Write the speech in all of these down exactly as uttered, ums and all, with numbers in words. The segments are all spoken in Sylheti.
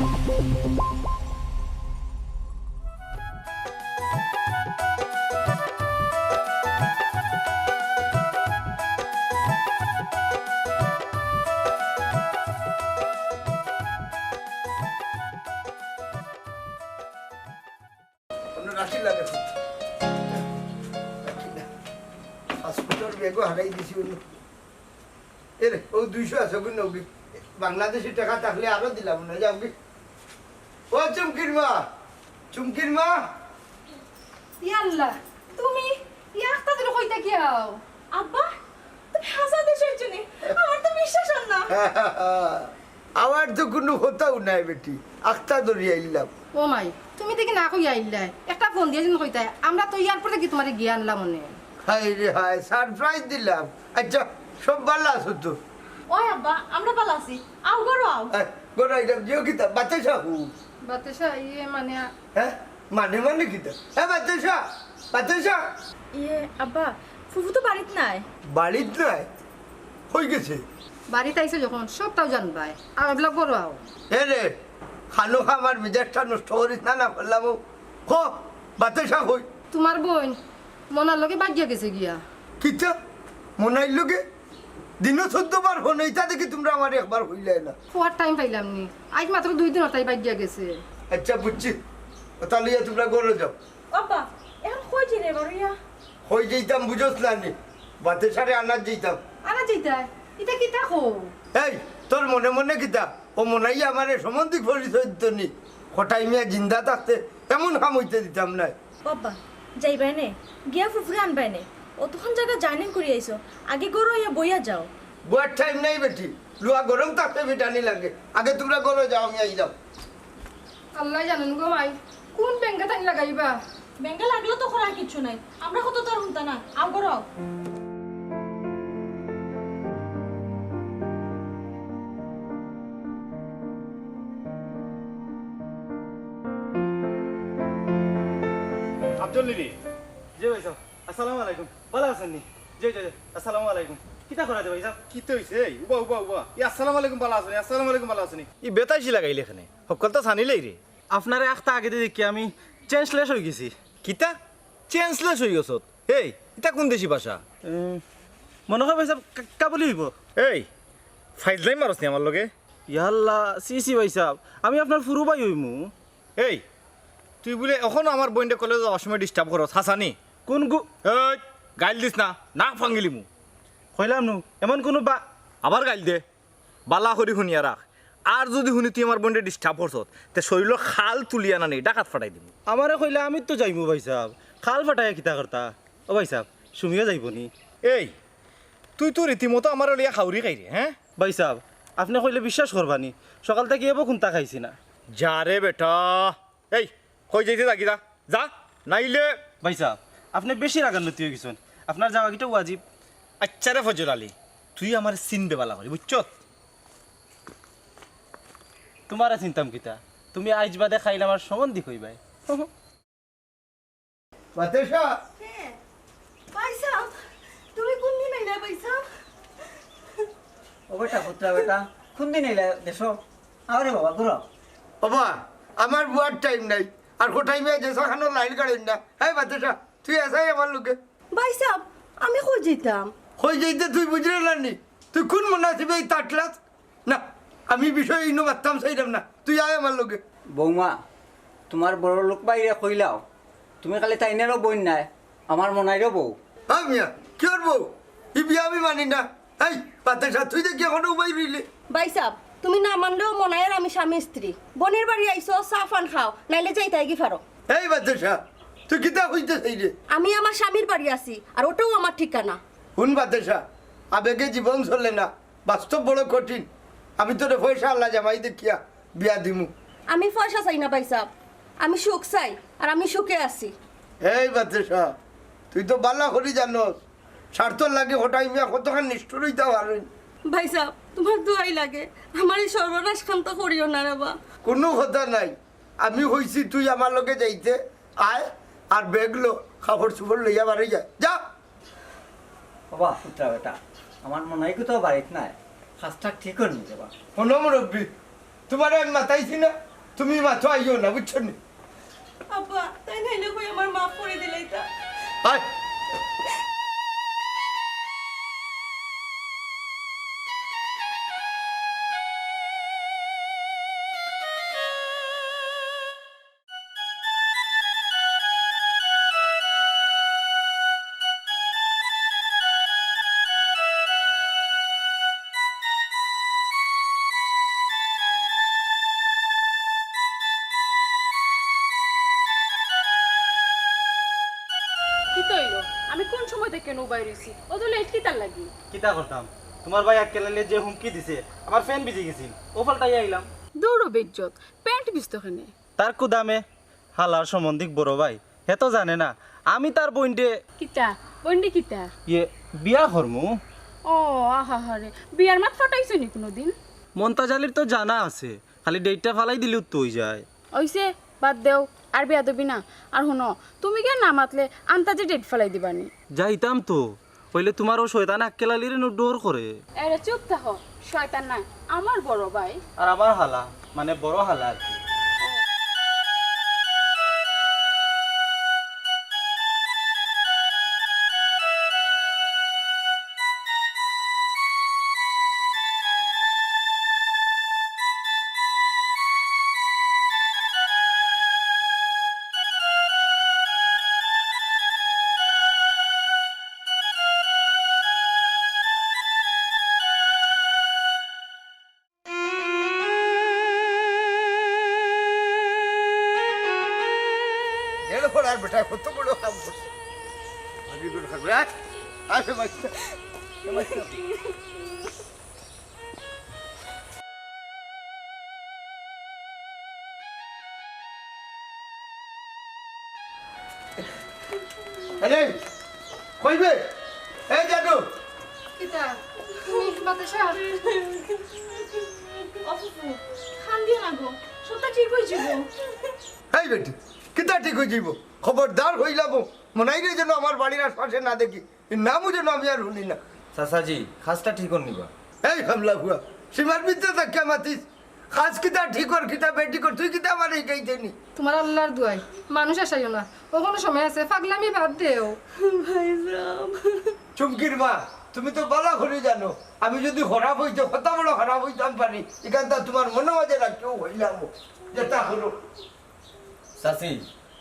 অন্য রাখি লাগে খুব। রাখি না। পাসপোর্টর ব্যাগও হারাই দিছি অন্য। এরে, ও দুইশো আছে, ওগুন ওগি। বাংলাদেশি টাকা থাকলে আরো দিলাম না, যাও গি। ও চুমকির মা, চুমকির মা। ইয়াল্লা, তুমি ই আখতা ধরি কইতা কিয়াও? আব্বা, তুমি হাছা দেশর জন্য, আমার তো বিশ্বাস অর না। আমার তো কুনু কথাউ নাই বেটি, আখতা ধরি আইলাম। ও মাই, তুমি দেখি না কইয়া আইলায়, একটা ফোন দিয়া যদি কইতায়, আমরা তো এয়ারপোর্টে কি তুমারে গিয়া আনলাম অনে। হায় রে হায়, সারপ্রাইজ দিলাম। আচ্ছা, সব ভালা আছো তো? ওই আব্বা, আমরা ভালা আছি, আও ঘরো আও। এই, ঘরো আইলাম, যেও কিতা, বাতাসা হু। বাতাসা, ইয়ে মানে আ- হ্যাঁ? মানে, মানে কিতা? হ্যাঁ, বাতাসা, বাতাসা। ইয়ে, আব্বা, ফুফু তো বাড়িত নাই। বাড়িত নাই? কই গেছে? বাড়িত আইছো যখন, সবটাউ জানবায়। আও, এবলা ঘরো আও। এ রে, খানো খা আমার মিজাজটা নষ্ট করিস না, না করলাম ও। ক, বাতাসা কই? তুমার বইন মনার লগে বাগিয়া গেছে গিয়া। কিতা? মনাইর লগে? দিনো চৌদ্দ বার ফোন, ইতা দেখি তুমরা আমারে একবার কইলায় না। খোয়ার টাইম পাইলাম নি, আইজ মাত্র দুই দিন অর তাই বাগিয়া গেছে। আচ্ছা, বুঝছি, ওটা লইয়া তুমরা ঘরো যাও। আব্বা, এখন কই যাইরে বারইয়া? কই যাইতাম বুঝোস না নি? বাতাসারে আনাত যাইতাম। আনাত যাইতায়? ইতা কিতা কও? এই, তোর মনে মনে কিতা? ও মনাইয়ে আমারে সম্বন্ধিক পরিচয় দিতো নি। কটাই মিয়া জিন্দা থাকতে এমন কাম অইতে দিতাম নায়। বাবা, যাইবায় নে, গিয়া ফুফুরে আনবায় নে। অতখান জাগা জার্নি করি আইছো, আগে ঘরো আইয়া বইয়া যাও। বওয়ার টাইম নাই বেটি, লুয়া গরম থাকতে ফিটানি লাগে। আগে তুমরা ঘরো যাও, আমি আইলাম। আল্লায় জানইন গো মাই, কুন বেঙ্গা তাইন লাগাইবা। বেঙ্গা লাগলেও তো করার কিচ্ছু নাই, আমরা কত তার হুনতা না, আও ঘরো আও। আব্দুল নিরি। জি ভাইসাব, আসসালামু আলাইকুম। ভালা আছইন নি? জি, জি, জি। আসসালামু আলাইকুম। কিতা করা যে ভাইসাব? কিতা অইছে? এই, উবা, উবা, উবা। ই আসসালামু আলাইকুম, ভালা আছইন নি? আসসালামু আলাইকুম, ভালা আছইন নি? ই বেতাইশি লাগাইলে কেনে? হক্কলতা ছানিলেই রে। আপনারে আখতা আগেদি দেখি আমি চেঞ্জলেস অইগেছি। কিতা? চেঞ্জলেস অইগেছত? এই, ইতা কুন দেশি ভাষা? উম, মনো কয় ভাইসাব কা-, কাবুলি অইবো। এই, ফাইজলামি মারস নি আমার লগে? ইয়াল্লা, ছি ছি ভাইসাব, আমি আপনার ফুরু ভাই অইমু। এই, তুই বুলে অখনো আমার বইনরে কলেজো যাওয়ার সময় ডিস্টার্ব করস, হাছা নি? কুন গু- এই, গাইল দিস না, নাক ভাঙ্গিলিমু। কইলাম নু, এমন কুনু বা- আবার গাইল দে। ভালা করি হুনিয়া রাখ। আর যুদি হুনি তুই আমার বইনরে ডিস্টার্ব করছত, তে শরীলর খাল তুলিয়া না নি, ডাকাত ফাটাই দিমু। আমারে কইলে আমি তো যাইমু ভাইসাব। খাল ফাটাইয়া কিতা করতা? ও ভাইসাব, সুমিও যাইবো নি? এই, তুই তো রীতিমতো আমারে লইয়া খাউরি খাইরে, হ্যাঁ? ভাইসাব, আপনে কইলে বিশ্বাস করবা নি, সকাল থাকি এবো কুন্তা খাইছি না। যা রে বেটা, এই, কই যাইতে যা গি যা, যা, নাইলে ভাইসাব, আপনে বেশি রাগান্বিত অইগেছইন, আপনার যাওয়া কিতা ওয়াজিব। আচ্ছা রে ফজল আলী, তুই আমারে চিনবে ভালা করি, বুঝছত? তুমারে চিনতাম কিতা, তুমি আইজ বাদে কাইল আমার সম্বন্ধী অইবায়। বাতাসা। হে, ভাইসাব, তুমি কুনদিন আইলা ভাইসাব? ও বেটা, পুত্রা বেটা, কুনদিন আইলা দেশো? আরে বাবা, ঘুরো। বাবা, আমার বওয়ার টাইম নাই। আর কটাই মিয়া যে সাখানো লাইন কাড়েন না। এই বাতাসা, তুই আছাই আমার লগে। ভাইসাব, আমি কই যাইতাম? কই যাইতে তুই বুঝরে না নি? তুই কুন মুনাসিবে ইতা আটলাস? না, আমি বিষয় ইনো মাততাম চাইরাম না, তুই আয় আমার লগে। বৌমা, তুমার বড় লোক ভাইরে কইলাও, তুমি খালি তাইনরও বইন নায়, আমার মনাইরও বউ। হ্যাঁ মিয়া, কিওর বউ? ই বিয়া আমি মানি না। এই, বাতাসা, তুই দেখি অখনো উবাই রইলে। ভাইসাব, তুমি না মানলেও মনাইর আমি স্বামী স্ত্রী। বইনর বাড়ি আইছো, চা পান খাও, নাইলে যাইতায় গি ফারো। এই বাতাসা, তুই কিতা কইতে চাইরে? আমি আমার স্বামীর বাড়ি আছি, আর ওটাও আমার ঠিকানা। হুন বাতাসা, আবেগে জীবন চলে না, বাস্তব বড় কঠিন। আমি তোরে পয়সাআলা জামাই দেখিয়া বিয়া দিমু। আমি পয়সা চাই না ভাইসাব, আমি সুখ চাই, আর আমি সুখে আছি। এই বাতাসা, তুই তো ভালা করি জানোস, স্বার্থর লাগি কটাই মিয়া কতখান নিষ্ঠুর অইতা পারইন। ভাইসাব, তুমার দোয়াই লাগে, আমার ই সর্বনাশ খান তো করিও না রে বা। কুনু কথা নাই, আমি কইছি তুই আমার লগে যাইতে, আয় আর ব্যাগ লো, কাপড় চোপড় লইয়া বারই যা, যা। বাবা, পুত্রা বেটা, আমার মনাই তো বাড়িত নাই, কাজটা ঠিক অর নি রে বা। হুনো মুরব্বি, তুমারে আমি মাতাইছি না, তুমি মাতো আইও না, বুঝছো নি? আব্বা, তাইন আইলে কই আমার মাফ করি দিলাইতা। আয়। কিতা অইলো? আমি কুন সময় থাকি কেনে উবাই রইছি? অত লেট কিতার লাগি? কিতা করতাম? তুমার ভাই আক্কেল আলীয়ে যে হুমকি দিছে, আমার প্যান্ট ভিজি গেছিল, অউ পাল্টাইয়া আইলাম। দৌড়ো বেইজ্জত, প্যান্ট ভিজতো কেনে? তার কুদামে হালার সম্বন্ধিক বড় ভাই, হে তো জানে না আমি তার বইনরে। কিতা? বইনরে কিতা? ইয়ে, বিয়া করমু। ও, আহা হা রে, বিয়ার মাত ফাটাইছো নি কুনুদিন? মন্তাজ আলীর তো জানা আছে, খালি ডেটটা ফালাই দিলেউ তো অই যায়। অইছে, বাদ দেও, আর বেয়াদবি না। আর হুনো, তুমি গিয়া না মাতলে আন্তাজে ডেট ফালাই দিবা নি। যাইতাম তো, অইলে তুমার অউ শয়তান আক্কেল আলীরে নু ডর করে। এরে চুপ থাকো, শয়তান নায়, আমার বড় ভাই। আর আমার হালা, মানে বড় হালা আর কি। এর পর আর বেটা কত বড় কাম করছে। ভাবি করে খাবে, আয়, আয়, ভাই। আরে, কইবে? এই জাদু। কিতা? তুমি বাতাসা? অফুফু, কান্দিও না গো, সবটা ঠিক অই যাইবো। এই বেটি, কিতা ঠিক অই যাইবো? খবরদার কইলাম, মনাইরে যেন আমার বাড়ির আশপাশে না দেখি। এর নামও যেন আমি আর হুনি না। চাচাজি, কাজটা ঠিক অর নি বা। এই হামলা হুয়া, সীমার ভিতরে থাকিয়া মাতিস। কাজ কিতা ঠিক অর, কিতা বেঠিক অর, তুই কিতা আমারে হিকাইতে নি? তুমার আল্লার দুয়াই, মানুষ আসাইও না। অখনো সময় আছে, পাগলামি বাদ দেও। ভাইসাব। চুমকির মা, তুমি তো ভালা করি জানো, আমি যদি খারাপ অইতে, কত বড় খারাপ অইতাম পারি, ইখানতা তুমার মনো মাঝে রাখিও কইলাম, যেতা করো। চাচি,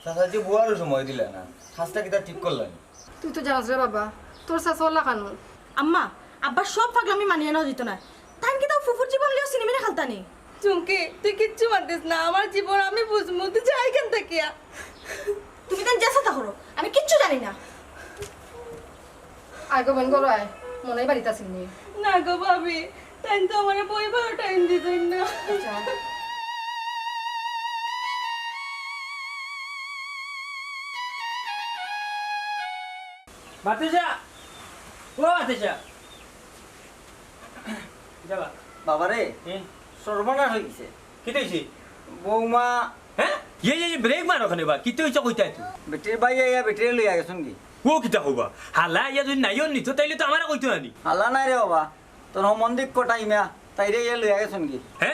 চাচাজি বুয়ারও সময় দিলা না, কাজটা কিতা ঠিক করলা নি? তুই তো জানস রে বাবা, তোর চাচা অলা কানু। আম্মা, আব্বার সব পাগলামি মানিয়া নেওয়া দিত না। তাইন কিতা ফুফুর জীবন লইয়া ছিনিমিনি খেলতা নি? চুমকি, তুই কিচ্ছু মাতিস না, আমার জীবন আমি বুঝমু, তুই যা ইখান থাকিয়া। তুমি তাইন যেতা করো, আমি কিচ্ছু জানি না। আয় গো বইন, ঘরো আয়, মনাই বাড়িত আছিল নি? না গো ভাবি, তাইন তো আমারে বইবারও টাইম দিছইন না। আচ্ছা। বাতিজা, ও বাতিজা। যাবা। বাবারে, হুম। সর্বনাশ অই গেছে। কিতা অইছে? বৌমা। হে? ইয়ে, ইয়ে, ইয়ে, ব্রেক মারো কেনে বা? কিতা অইছে কইতায় তো? বেটির ভাই আইয়া বেটিরে লইয়া গেছইন গি। ও কিতা কও বা? হালা আইয়া যদি নাইও নিত, তাইলে তো আমারে কইতো না নি। হালা নায় রে বাবা, তোর সম্বন্ধিক কটাই মিয়া, তাইরে আইয়া লইয়া গেছইন গি। হে?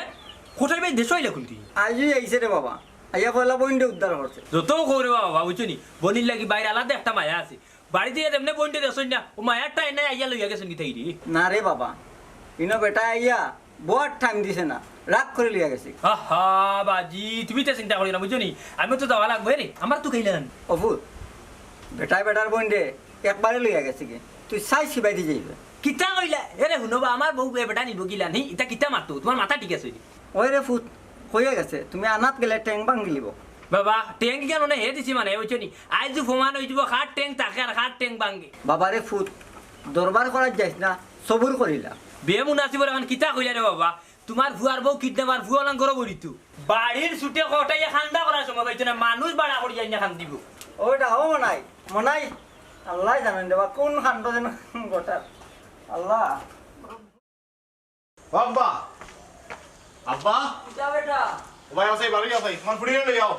কটাই ভাই দেশো আইলা কুনদিন? আইজই আইছে রে বাবা, আইয়া পয়লা বইনরে উদ্ধার করছে। যত কও রে বাবা, বুঝছো নি? বইনর লাগি ভাইর আলাদা একটা মায়া আছে। বাড়িত আইয়া যেমনে বইনরে দেখছইন না, অউ মায়ার টাইনে আইয়া লইয়া গেছইন গি তাইরে। না রে বাবা, ইনো বেটা আইয়া বওয়ার টাইম দিছে না, রাগ করি লইয়া গেছে। আহা বাজি, তুমি ইতা চিন্তা করিও না, বুঝছো নি? আমিও তো যাওয়া লাগবো রে, আমার তো খাইলে না। অফু, বেটায় বেটার বইনরে একবারে লইয়া গেছে গি, তুই চাইস কিবাদি যাইবে। কিতা কইলা? এরে হুনো বা, আমার বউরে বেটায় নিবো কিলা নি? ইতা কিতা মাতো? তুমার মাথা ঠিক আছে নি? ওই রে ফুত, কইয়া গেছে, তুমি আনাত গেলে টেং ভাঙ্গিলিবো। বাবা, টেং কেনে হে দিছি মানে, বুঝছো নি? আইজ প্রমাণ অই যিবো, কার টেং থাকে আর কার টেং ভাঙ্গে। বাবারে ফুত, দরবার করাত যাইস না, সবুর করিলা। বেমুনাসিবর অখন কিতা কইলা রে বাবা? তুমার ফুয়ার বউ কিডন্যাপার, ফুয়া অলান গরো বলিতু। বাড়ির ছুটে কটাইয়া কান্দা করার সময় পাইতো না, মানুষ ভাড়া করি আইনা কান্দিবো। ওইটা ও মনাই, মনাই, আল্লায় জানইন রে বা, কুন কাণ্ড যেন ঘটার। আল্লাহ। ও আব্বা! আব্বা! কিতা বেটা? ও ভাই, আছে, বাড়ি আছে, তুমার ফুড়িরে লই আও।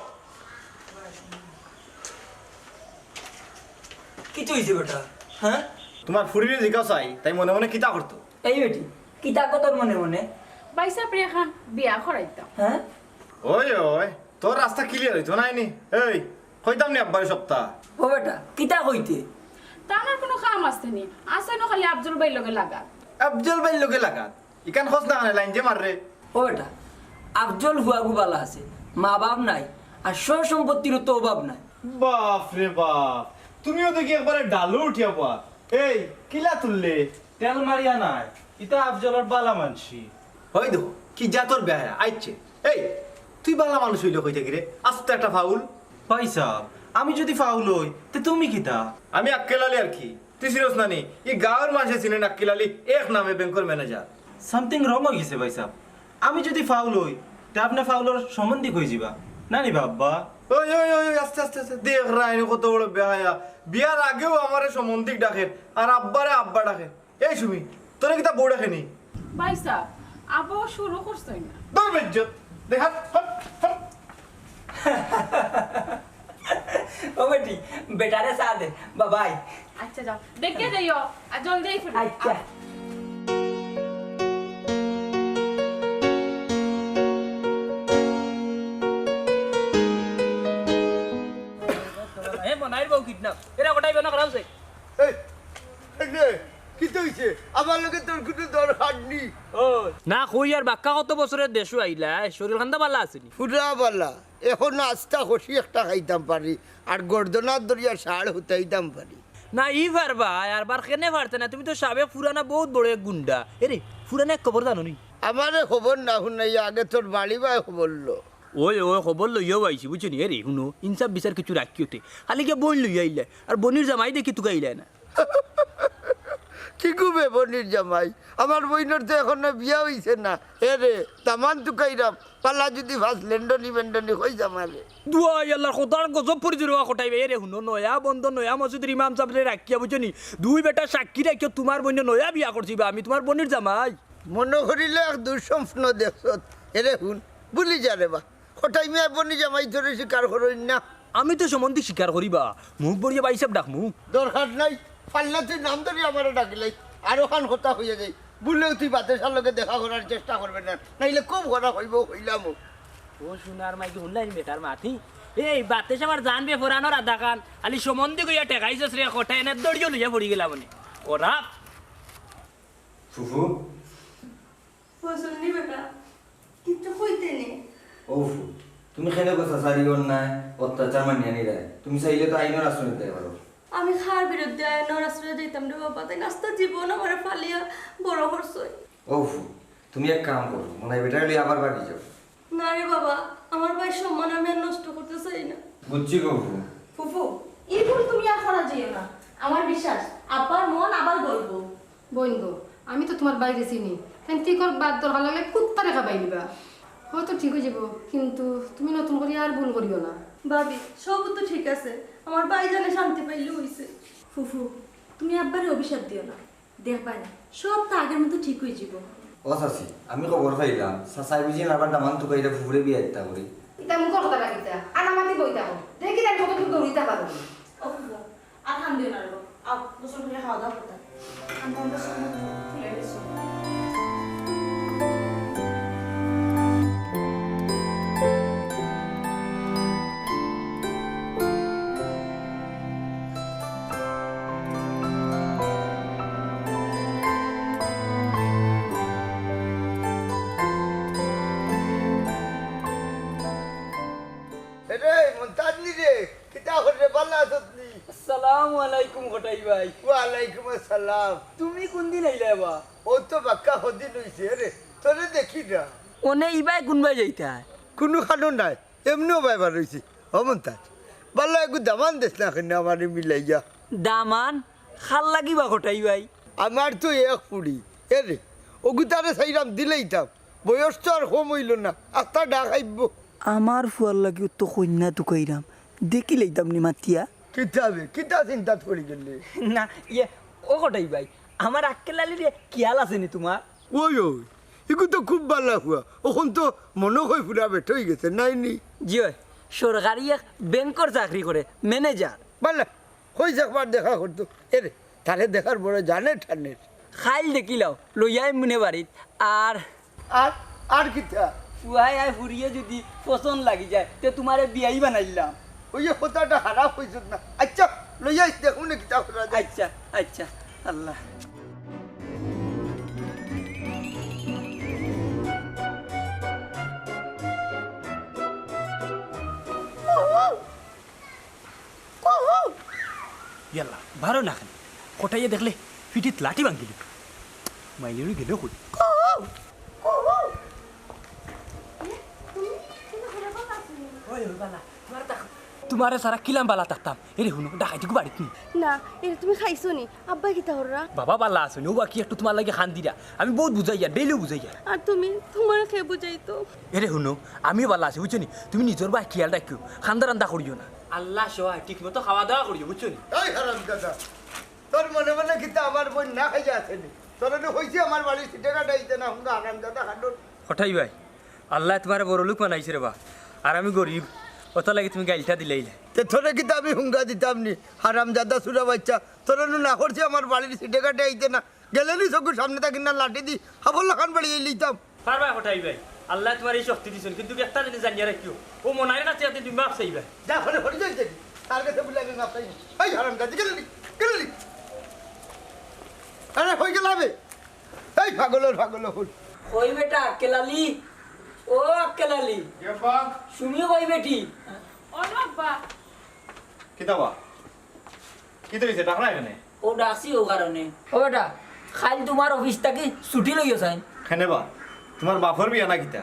কিতা অইছে বেটা? হে? তুমার ফুড়িরে জিগাও চাই, তাই মনে মনে কিতা করতো? এই বেটি, কিতা কর তোর মনে মনে? ভাইসাবরে এখান বিয়া করাইতাম। হে? ওই, ওই, তোর রাস্তা ক্লিয়ার অইতো নায় নি? এই, কইতাম নি আব্বারে সবতা। ও বেটা, কিতা কইতে? তা আমার কুনু কাম আছে নি, আছে নু খালি আফজল ভাইর লগে লাগাত। আফজল ভাইর লগে লাগাত? ইখান কস না কেনে, লাইন যে মাররে। ও বেটা, আফজল ফুয়াগু বালা আছে, মা বাপ নাই, আর সয় সম্পত্তির তো অভাব নাই। বাফ রে বাফ, তুমিও দেখি একবারে ডালু উঠিয়া পড়া। এই, কিলা তুললে? তেল মারিয়া নায়, ইতা আফজলর বালা মানষি। ওই দেখো, কি জাতর বেহায়া আইছে। এই, তুই বালা মানুষ অইলে কই থাকি রে? আস্তা একটা ফাউল। ভাইসাব, আমি যুদি ফাউল অই, তে তুমি কিতা? আমি আক্কেল আলী আর কি। তুই চিনস না নি? ই গাউর মানষে চিনইন আক্কেল আলী, এক নামে ব্যাংকর ম্যানেজার। Something wrong অইগেছে ভাইসাব। আমি যুদি ফাউল অই, তে আপনে ফাউলর সম্বন্ধী কই যিবা? না নি বা আব্বা? ওই, ওই, ওই, ওই, আস্তে, আস্তে, আস্তে। দেখ রাইন কত বড় বেহায়া। বিয়ার আগেও আমারে সম্বন্ধী ডাকের, আর আব্বারে আব্বা ডাকের। এই সুমি, তোরে কিতা বউ ডাকে নি? ভাইসাব, আব্বা শুরু করছইন না। দূর বেইজ্জত। দেখ, হাট, হাট, হাট। ও বেটি, বেটারে চা দে, বাবাই। আচ্ছা, যাও। দেখে যাইও, আর জলদি ফিরো। আচ্ছা। এ, মনাইর বউ কিডন্যাপ। এরা কটাই বেনা খারাপ অইছে। এই, এই রে, কিতা অইছে? আমার লগে তোর কুনু দরকার নি। ও। না, কই আর বাক্কা কত বছরের দেশো আইলা, শরীর খান্দা বালা আছে নি? পুরা বালা। এখন আস্তা খসি একটা খাইতাম পারি, আর গর্দনাত ধরিয়া ষাঁড় হুতাইতাম পারি। না, ই পারবা, আর বার কেনে পারতে না? তুমি তো সাবেক পুরানা বউত বড় এক গুন্ডা। এরে, পুরানা এক খবর জানো নি? আমারে খবর না হুনাইয়া আগে তোর বাড়ি বায় খবর লো। ওই, ওই, খবর লইয়াউ আইছি, বুঝছো নি? এরে, হুনো, ইনসাফ বিচার কিছু রাখিও তে। খালি গিয়া বইন লইয়া আইলে, আর বইনর জামাই দেখি তুকাইলে না। কি গো বে বইনর জামাই? আমার বইনর তো এখনো বিয়া অইছে না। এরে, দামান তুকাইরাম, পাল্লা যুদি ফাস লেন্ডনি মেন্ডনি কই জামারে। দুয়াই আল্লাহর খোদার গজব পড়ি যাইবো কটাই ভাই। এরে হুনো, নয়া বন্দো, নয়া মসজিদর ইমাম সাবরে রাখিয়া, বুঝছো নি? দুই বেটা সাক্ষী রাখিয়া তুমার বইনর নয়া বিয়া করছি বা আমি, তুমার বইনর জামাই। মনো করিলে এক দুঃস্বপ্ন দেখছত। এরে হুন, ভুলি যা রে বা। কটাই মিয়া বইনর জামাই তোরে স্বীকার করইন না। আমি তো সম্বন্ধী স্বীকার করি বা, মুখ ভরিয়া ভাইসাব ডাকমু। দরকার নাই, পাল্লা তুই নাম ধরি আমারে ডাকিলাই, আরো খান কথা কইয়া যাই। ভুলেও তুই বাতেশার লগে দেখা করার চেষ্টা করবে না, নাইলে খুব খারাপ অইবো, কইলাম। ও সোনার মাইকে হুনলাই নি বেটার মাতি? এই বাতেশা আমার জান বে ফোরানোর আধা খান, খালি সম্বন্ধী কইয়া ঠেকাইছস রে, কটাই এনে দড়িও লইয়া পড়ি গেলাম মানে। ওরা ফুফু। ফজল নি বেটা, কিচ্ছু কইতে নি। ও ফুফু, তুমি কেনে গো চাচার অন্যায় অত্যাচার মানিয়া নিরায়? তুমি চাইলে তো আইনর আশ্রয় নিতে পারো। আমি কার বিরুদ্ধে আইনর আশ্রয় দিতাম রে বাবা? তাইন আস্তা জীবন আমারে ফালিয়া বড় করছইন। ও ফুফু, তুমি এক কাম করো, মনাই বেটারে লইয়া আবার বাড়ি যাও। না রে বাবা, আমার ভাইর সম্মান আমি আর নষ্ট করতে চাই না। বুঝছি গো ফুফু। ফুফু, ই ভুল তুমি আর করা যাইও না। আমার বিশ্বাস, আব্বার মন আবার গলবো। বইন গো, আমি তো তুমার ভাইরে চিনি। তাইন ঠিক অর বাদ দরকার লাগলে কুত্তারে খাবাই দিবা। হয়তো ঠিক অই যাইবো, কিন্তু তুমি নতুন করি আর ভুল করিও না। ভাবি, সব তো ঠিক আছে, আমার ভাই জানে শান্তি পাইলে অইছে। ফুফু, তুমি আব্বারে অভিশাপ দিও না। দেখবায়, সব তো আগের মতো ঠিক অই যাইবো। ও চাচি, আমি খবর পাইলাম, চাচায় বুঝি আবার দামান তুকাইরা ফুফুরে বিয়া দিতা করি। ইতা মুখর কথা রাখিতা, আনামাতি বইতা কর। দেখি তাই কত দূর দৌড়িতা পারো। ও ফুফু, আর কান্দিও না রে বাবা। আও, গোসল করিয়া খাওয়া দাওয়া করতা। আমি তোমাদের সঙ্গে খুলে গেছি। এরে, মন্তাজ নি রে, কিতা কররে, বালা আছত নি? আসসালামু আলাইকুম কটাই ভাই। ওয়ালাইকুম আসসালাম। তুমি কুনদিন আইলায় বা? অউ তো বাক্কা কদিন অইছে রে, তোরে দেখি না। অনে ইবায় কুনবায় যাইতায়? কুনু কানো নায়, এমনেউ বায় বার অইছি। ও মন্তাজ, বালা এগু দামান দেছ না কেনে আমারে মিলাইয়া? দামান? কার লাগি বা কটাই ভাই? আমার তো এক ফুড়ি, এরে, অগু তারে চাইরাম দিলাইতাম। বয়স তো আর কম অইলো না, আস্তা ডাক আইবো। আমার ফুয়ার লাগিও তো কইন্যা তুকাইরাম, দেখিলাইতাম নি মাতিয়া। কিতা বে, কিতা চিন্তাত পড়ি গেলে? না, ইয়ে, ও কটাই ভাই, আমার আক্কেল আলীরে খিয়াল আছে নি তুমার? ওই, ওই, ইগু তো খুব বালা ফুয়া, অখন তো মনো কয় ফুরা বেটা অইগেছে, নায় নি? জি অয়, সরকারি এক ব্যাংকর চাকরি করে, ম্যানেজার। বালা, কইছ একবার দেখা করতো। এরে, তারে দেখার বড় জানে টানের। কাইল দেখিলাও, লইয়া আইমুনে বাড়িত। আর আর, আর কিতা? পুয়ায় আয় ফুরিয়ে যুদি পছন্দ লাগি যায়, তে তুমারে বিয়াই বানাইলাম। ওই যে কথাটা খারাপ অইছে না। আচ্ছা, লইয়া আইস, দেখমু নে কিতা করা যায়। আচ্ছা, আচ্ছা, আল্লাহ। ইয়াল্লা, বারো না কেনে? কটাইয়ে দেখলে ফিটিত লাঠি ভাঙ্গিল। মাইলিরু গেল কই? ওই, ওই, বালা, তুমারে সারা কিলান বালা থাকতাম। এরে হুনো, ডাকাইতিগু বাড়িত নি? না, এরে তুমি খাইছো নি? আব্বায় কিতা কররা? বাবা বালা আছইন, ও বাকি একটু তুমার লাগি কান্দিরা। আমি বউত বুঝাইয়ার, ডেইলিউ বুঝাইয়ার। আর তুমি, তুমারে কে বুঝাইতো? এরে হুনো, আমিও বালা আছি, বুঝছো নি? তুমি নিজর বায় খিয়াল রাখিও, কান্দা-রান্দা করিও না। আল্লাহ সহায়, ঠিক মতো খাওয়া দাওয়া করিও, বুঝছো নি? এই হারামজাদা, তোর মনে মনে কিতা আমার বইন না খাইয়া আছে নি? তোরে নু কইছি আমার বাড়ির সিটে কাটাইতে না, হুনো হারামজাদা খাডুর। কটাই ভাই, আল্লায় তুমারে বড়লোক বানাইছে রেবা, আর আমি গরিব, অতার লাগি তুমি গাইলটা দিলাইলে। তে তোরে কিতা আমি হুঙ্গা দিতাম নি, হারামজাদা ছুরা বাইচ্চা? তোরে নু না করছি আমার বাড়ির সিটে কাটাইতে না, গেলে নি চকুর সামনে থাকি না লাঠি দি হাবর লাখান বাড়িয়ে লইতাম। পারবায় কটাই ভাই, আল্লায় তুমারে ই শক্তি দিছইন, কিন্তু একটা জিনিস জানিয়া রাখিও, অউ মনাইর কাছে একদিন তুমি মাফ চাইবায়। যা, ঘরে, ঘরে যাই, যাই। তার কাছে বলে আমি মাফ চাইনি। এই হারামজাদি, গেলে নি, গেলে নি। আরে, হই গেল আবে। এই পাগলর পাগল অকল। কই বেটা, আক্কেল আলী? ও আক্কেল আলী। কে বা? সুমি কই বেটি? ও আব্বা। কিতা বা? কিতা অইছে? ডাকরা কেনে? ও ডাকছি অউ কারণে। ও বেটা, কাইল তুমার অফিস থাকি ছুটি লইও চাইন। কেনে বা? তুমার বাপর বিয়া না কিতা?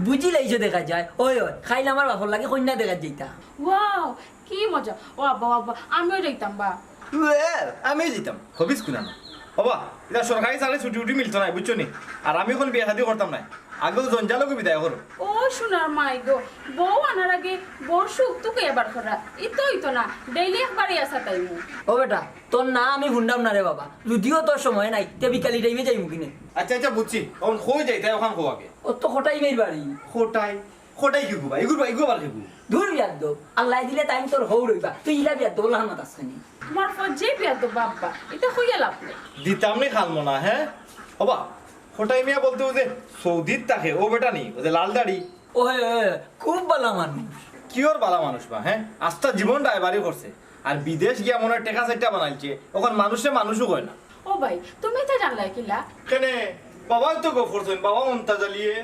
বুঝিলাইছো দেখা যায়। ওই, ওই, কাইল আমার বাপর লাগি কইন্যা দেখাত যাইতা। ওয়াও, কি মজা। ও আব্বা, ও আব্বা, আমিও যাইতাম বা। ওয়েল, আমিও যাইতাম। হবিস কুনা না? ও বা, ইতা সরকারি চাকরি ছুটি উটি মিলতো নায়, বুঝছো নি? আর আমি অখন বিয়া শাদি করতাম নায়। আগেউ জঞ্জালগু বিদায় করো। ও সোনার মাই গো, বউ আনার আগে বউর সুখ দুখ এবার করা। ই তো অইতো না, ডেইলি একবারই আসা তাইমু। ও বেটা, তোর না আমি হুনরাম না রে বাবা, যুদিও তোর সময় নাই, তে বিকালি টাইমে যাইমু কিনে। আচ্ছা, আচ্ছা, বুঝছি। অখন কই যাইতায়, অখান কও আগে। ও তো কটাই ভাইর বাড়ি। কটাই? কটাই কিগু বা? ইগুর বা, ইগু আবার কিগু? দূর বেয়াদ্দব, আল্লায় দিলে তাইন তোর হউর অইবা, তুই ইলা বেয়াদ্দব লাখান মাতস কেনে? তুমার ফুয়া যে বেয়াদ্দব বা আব্বা, ইতা কইয়া লাভ নাই। দিতাম নি খালমো না, হে? ও বা, কটাই মিয়া বলতে অউ যে সৌদিত থাকে, অউ বেটা নি, অউ যে লাল দাড়ি। ওই, ওই, ওই, খুব বালা মানুষ। কিওর বালা মানুষ বা, হে? আস্তা জীবন ড্রাইভারি করছে। আর বিদেশ গিয়া মনে অয় টেকা চাইট্টা বানাইলছে, অখন মানুষে মানুষও কয় না। ও ভাই, তুমি ইতা জানলায় কিলা? কেনে? বাবায় তো গফ করছইন, বাবা মন্তাজ আলিয়ে।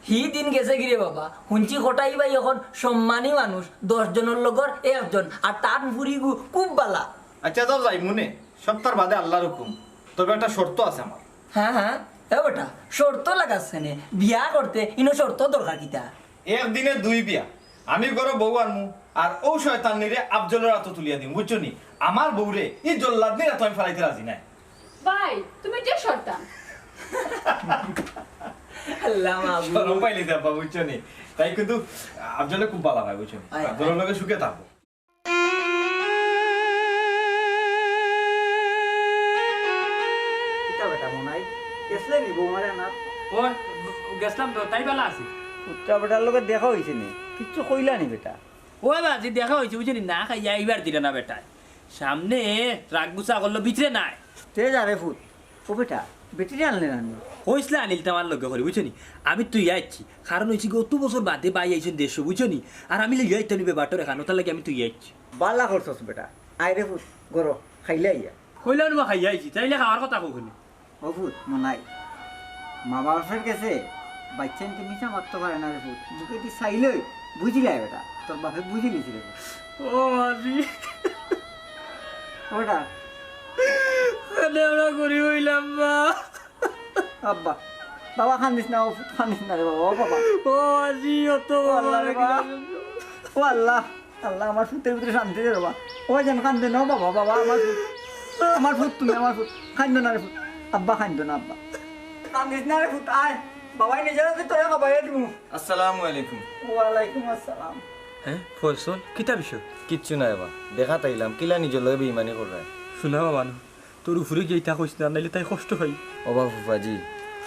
হি দিন গেছে গিরে বাবা, হুনছি কটাই ভাই অখন সম্মানী মানুষ, দশ জনর লগর একজন, আর তান ফুরিগু খুব বালা। আচ্ছা, যাও যাইমুনে, সবতার বাদে আল্লার হুকুম। তবে একটা শর্ত আছে আমার। হ্যাঁ, হ্যাঁ, এ বেটা, শর্ত লাগাস কেনে? বিয়া করতে ইনো শর্ত দরকার কিতা? একদিনে দুই বিয়া। আমি ঘরো বউ আনমু, আর অউ শয়তাননিরে আফজলর আতো তুলিয়া দিমু, বুঝছো নি? আমার বউরে ই জল্লাদনির আতো আমি ফালাইতে রাজি নায়। ভাই, তুমি যে শয়তান। আল্লাহ মাবুদ। শরম পাইলি দে আব্বা, বুঝছো নি? তাই কিন্তু আফজলে খুব বালা পায়, বুঝছো নি? আয়, আফজলর আয়। লগে সুখে থাকবো। কিতা বেটা মনাই? গেছলে নি বৌমারে আনাত? ও, গেছলাম তো, তাই বালা আছে। পুত্রা বেটার লগে দেখা অইছে নি? কিচ্ছু কইলা নি বেটা? ওই বাজি দেখা অইছে, বুঝছো নি? না খাইয়া আইবার দিলে না বেটায়। সামনে রাগ গুছা করলো, ভিতরে নাই। তে যা রে ফুত। ও বেটা, বেটিরে আনলে না নি? কইছলা আনিলতাম আর লগে করি, বুঝছো নি? আমি থইয়া আইছি। কারণ অইছে কি, অত বছর বাদে ভাই আইছইন দেশো, বুঝছো নি? আর আমি লইয়া আইতাম নি বেবাটর এখান, অতার লাগি আমি থইয়া আইছি। বালা করছস বেটা। আয় রে ফুত, ঘরো, খাইলে আইয়া। কইলাম না খাইয়া আইছি, তাইলে খাওয়ার কথা কও কেনে? ও ফুত, মনাই। মা বাপের গেছে বাইচ্চাইন্তে মিছা মাততো পারে না রে ফুত। মুখেদি চাইলেউ বুঝিলায় বেটা। তোর বাপে বুঝিলিছে রে ফুত। ও মাজি। ও বেটা। কেনে আমরা গরিব অইলাম বা? আব্বা, বাবা কান্দিস না, ও ফুত কান্দিস না রে বাবা, ও বাবা। ও মাজি, অত ও আল্লাহ রে বাবা। ও আল্লাহ, আল্লাহ, আমার ফুতের ভিতরে শান্তি দে বাবা। ও যেন কান্দে না বাবা, বাবা, আমার ফুত, আমার ফুত তুমি, আমার ফুত, কান্দো না রে ফুত, আব্বা কান্দো না আব্বা। কান্দিস না রে ফুত, আয়, বাবায় নিজর আতে তোরে খাবাইয়া দিমু। আসসালামু আলাইকুম। ওয়ালাইকুম আসসালাম। হে, ফয়সল, কিতা বিষয়? কিচ্ছু নায় বা, দেখাত আইলাম, কিলা নিজর লগে বেইমানি কররায়। হুন বাবা নু, তোর উপরে গিয়া ইতা কইস না, নাইলে তাই কষ্ট পাইবো। ও বা ফুফাজি,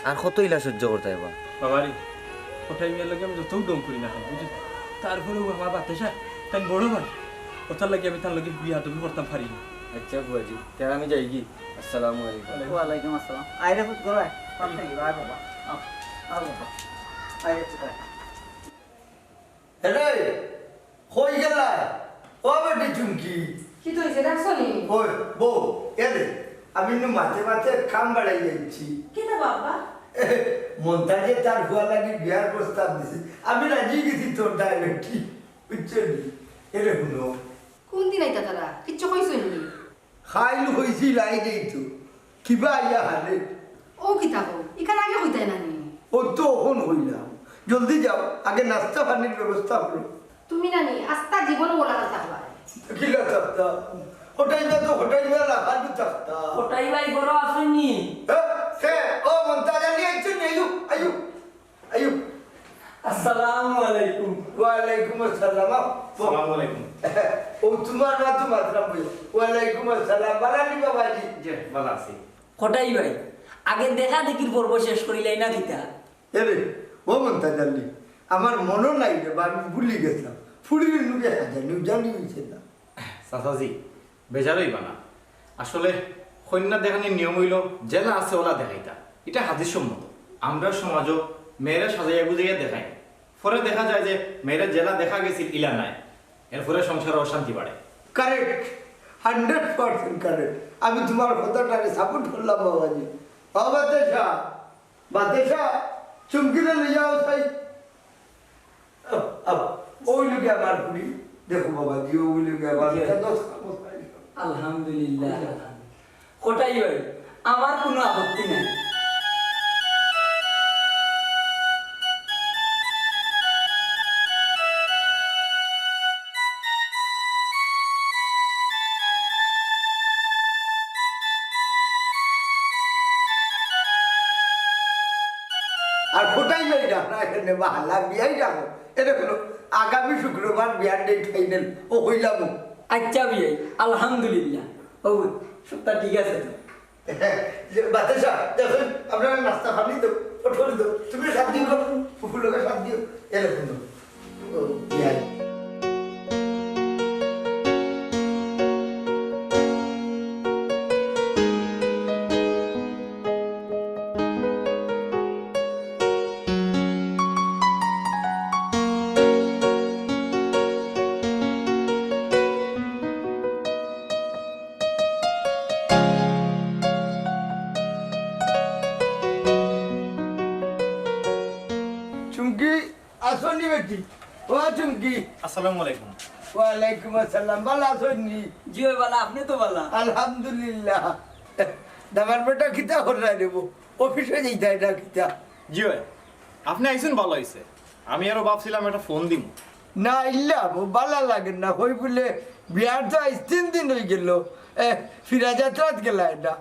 আর কত ইলা সহ্য করতায় বা? বাবা রে, কটাই মিয়ার লগে আমি যতউ ঢং করি না কেনে, বুঝছস? তারপরেও আমার বাতাসা, তাইন বড় ভাই, অতার লাগি আমি তার লগে বেয়াদবি করতাম পারি না। আচ্ছা ফুফাজি, তে আমি যাইগি। আসসালামু আলাইকুম। ওয়ালাইকুম আসসালাম। আয় রে ফুত, ঘরো আয়। পাপ খাইবি, আয় বাবা। আও, আও বাবা। আয়, আয়। এরে, কই গেলা? ও বেটি চুমকি। কিতা অইছে, ডাকছো নি? ওই, বউ, এরে, আমি নু মাঝে মাঝে কাম বাড়াই যাইছি। কিতা বাবা? মন্তাজে তার ফুয়ার লাগি বিয়ার প্রস্তাব দিছে। আমি রাজি গেছি তোর দায় বেটি, বুঝছো নি? এরে হুনো। কুনদিন আইতা তারা? কিচ্ছু কইছো নি? খাইল কইছিল আই যাইতো। কিবা আইয়া হারে। ও কিতা কও? ইখান আগে কইতায় না নি? ও তো অখন কইলাম। জলদি যাও, আগে নাস্তা পানির ব্যবস্থা করো। তুমি না নি, আস্তা জীবন ওলা থাকবা। কিলা থাকতা? হোটাইবা তো হোটাইবা না, হাজু থাকতা। কটাই ভাই ঘরো আছইন নি? হ্যাঁ, কে? ও মন্তাজ আলী আইছো নি? আইও, আইও। আইও। আসসালামু আলাইকুম। ওয়ালাইকুম আসসালাম। আ, আসসালামু আলাইকুম। ও তুমার মা তো মাতরাম বই। ওয়ালাইকুম আসসালাম। বালা নি বাবাজি? জি, বালা আছি। কটাই ভাই, আগে দেখা দেখির পর্ব শেষ করিলাই না কিতা? এরে, ও মন্তাজ আলী, আমার মনো নাই রে বা, আমি ভুলি গেছিলাম। ফুড়ির মুখে হাজার নিউ জানি হইছে না। চাচাজি, বেজার অইবা না। আসলে কইন্যা দেখানির নিয়ম অইলো যেলা আছে ওলা দেখাইতা। ইটা হাদিস সম্মত। আমরার সমাজো মেয়েরে সাজাইয়া গুজাইয়া দেখাইন। পরে দেখা যায় যে মেয়েরে যেলা দেখা গেছিল ইলা নায়। এরপরে সংসারো অশান্তি বাড়ে। Correct, hundred percent correct। আমি তুমার কথাটারে support করলাম বাবাজি। বাবা দেশা, বাতাসা, চুমকিরে লইয়া আও চাই। আও, আও। ওই লোকে আমার ফুড়ি, দেখো বাবাজি, ওই লোকে আমার জি। দশ কাপড় পাই। আলহামদুলিল্লাহ। কটাই ভাই, আমার কোনো আপত্তি নাই। আর কোটাই যাই না, না, এখানে বাহালা বিয়াই যাবো। এটা হলো আগামী শুক্রবার বিয়ার date final। ও হইলাম। আচ্ছা বিয়াই, আলহামদুলিল্লাহ। ও, সবটা ঠিক আছে তো? যে বাতাসা, দেখুন, আপনারা নাস্তা পানি তো, ও ঠোল তো, তুমি সাত দিন করো, ফুফুর লোকে সাত দিও, এরকম তো। ও, বিয়াই। চুমকি, আসনি বেটি? ও চুমকি। আসসালামু আলাইকুম। ওয়ালাইকুম আসসালাম। ভালা আছনি? জি অয় ভালা, আপনে তো ভালা? আলহামদুলিল্লাহ। দামান বেটা কিতা কররায় রে বো? অফিসো যাইতায় না কিতা? জি অয়। আপনে আইছইন ভালা অইছে। আমি আরো ভাবছিলাম একটা ফোন দিমু। না, ইল্লা, ও ভালা লাগের না। কই বুলে, বিয়ার তো আইজ তিন দিন অইগেলো। এ, ফিরা যাত্রাত গেলায় না।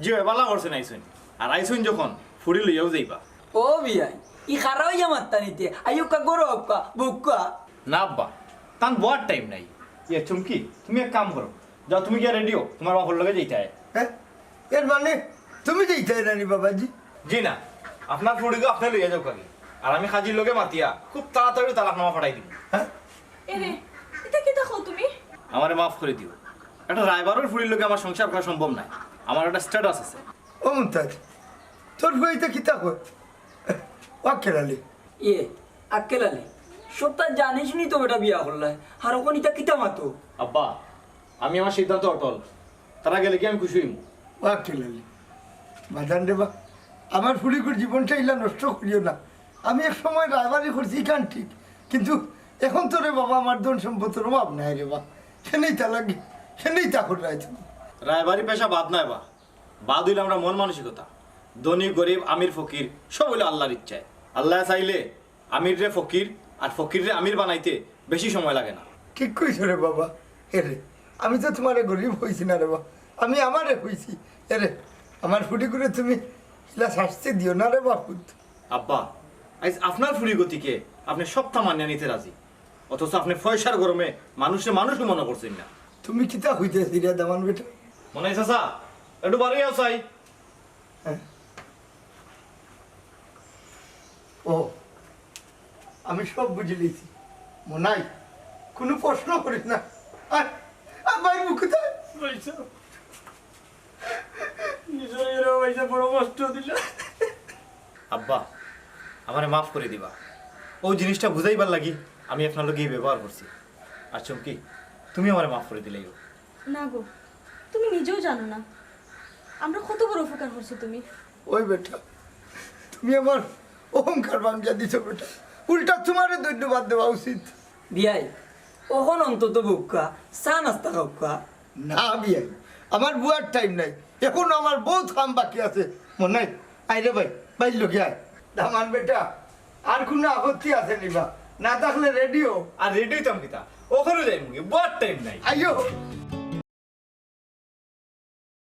জি অয়, ভালা করছইন আইছইন। আর আইছইন যখন, ফুড়ি লইয়াউ যাইবা। ও বিয়াই, ই খাড়া অইয়া মাত্তা নিতে, আইউক্কা, গরো আউক্কা, বউক্কা। না আব্বা, তান বওয়ার time নাই। ইয়ে চুমকি, তুমি এক কাম করো, যাও তুমি গিয়া ready অও, তুমার বাফর লগে যাইতায়। হ্যাঁ? এর মানে তুমি যাইতায় না নি বাবাজি? জি না, আপনার ফুড়িগু আপনে লইয়া যাউক্কা গি। আর আমি কাজির লগে মাতিয়া খুব তাড়াতাড়ি তালাকনামা পাঠাই দিমু। হ্যাঁ? এরে, ইতা কিতা কও তুমি? আমারে মাফ করি দিও। একটা রায়বারর ফুড়ির লগে আমার সংসার করা সম্ভব নায়। আমার একটা status আছে। ও মুমতাজ, তোর ফুয়া ইতা কিতা কয়? ও আক্কেল আলী। ইয়ে, আক্কেল আলী, সবটা জানি শুনি তো বেটা বিয়া করলায়। আর অখন ইতা কিতা মাতো? আব্বা, আমি আমার সিদ্ধান্ত অটল। তারা গেলে কি আমি খুশি অইমু? ও আক্কেল আলী, বাজান রে বা, আমার ফুড়িগুর জীবনটা ইলা নষ্ট করিও না। আমি এক সময় রায়বারি করছি, ইখান ঠিক, কিন্তু এখন তো রে বাবা আমার ধন সম্পদর অভাব নাই রে বা। হেনেই তা লাগে, হেনেই তা কররায় তুমি। রায়বারি পেশা বাদ নায় বা, বাদ অইলো আমরার মন মানসিকতা। ধনী গরিব, আমির ফকির, সব অইলো আল্লার ইচ্ছায়। আল্লায় চাইলে আমিররে ফকির আর ফকিররে আমির বানাইতে বেশি সময় লাগে না। ঠিক কইছো রে বাবা। এরে, আমি তো তুমারে গরিব কইছি না রে বা, আমি আমারে কইছি। এরে, আমার ফুড়িগুরে তুমি ইলা শাস্তি দিও না রে বাপুত। আব্বা, আইজ আপনার ফুড়ি গতিকে আপনে সবটা মানিয়া নিতে রাজি, অথচ আপনে পয়সার গরমে মানুষরে মানুষউ মনো করছইন না। তুমি কিতা কইতায় চাইরায় দামান বেটা? মনাই চাচা, একটু বারইয়া আও চাই। হ্যাঁ। ও, আমি সব বুঝিলিছি। মনাই, কুনু প্রশ্ন করিস না। আয়, আয়, ভাই, মুখ কোথায়? ভাই সাহেব, নিজের এরা ভাই সাহেব বড় কষ্ট দিল। আব্বা, আমারে মাফ করি দিবা। অউ জিনিসটা বুঝাইবার লাগি আমি আপনার লগে ই ব্যবহার করছি। আর চুমকি, তুমি আমারে মাফ করি দিলাইও। না গো, তুমি নিজেও জানো না আমরা কত বড় উপকার করছো তুমি। ওই বেটা, তুমি আমার অহংকার ভাঙ্গিয়া দিছো বেটা। উল্টা তোমারে ধন্যবাদ দেওয়া উচিত। বিয়াই, অখন অন্তত বউক্কা, চা নাস্তা খাউক্কা। না বিয়াই, আমার বুয়ার টাইম নাই, এখনো আমার বহুত কাম বাকি আছে। মনাই, আয় রে ভাই, ভাইর লগে আয়। দামান বেটা, আর কুনু আপত্তি আছে নি বা? না থাকলে রেডি অও। আর রেডি অইতাম কিতা? অখনউ যাইমুগি, বুয়ার টাইম নাই। আইও।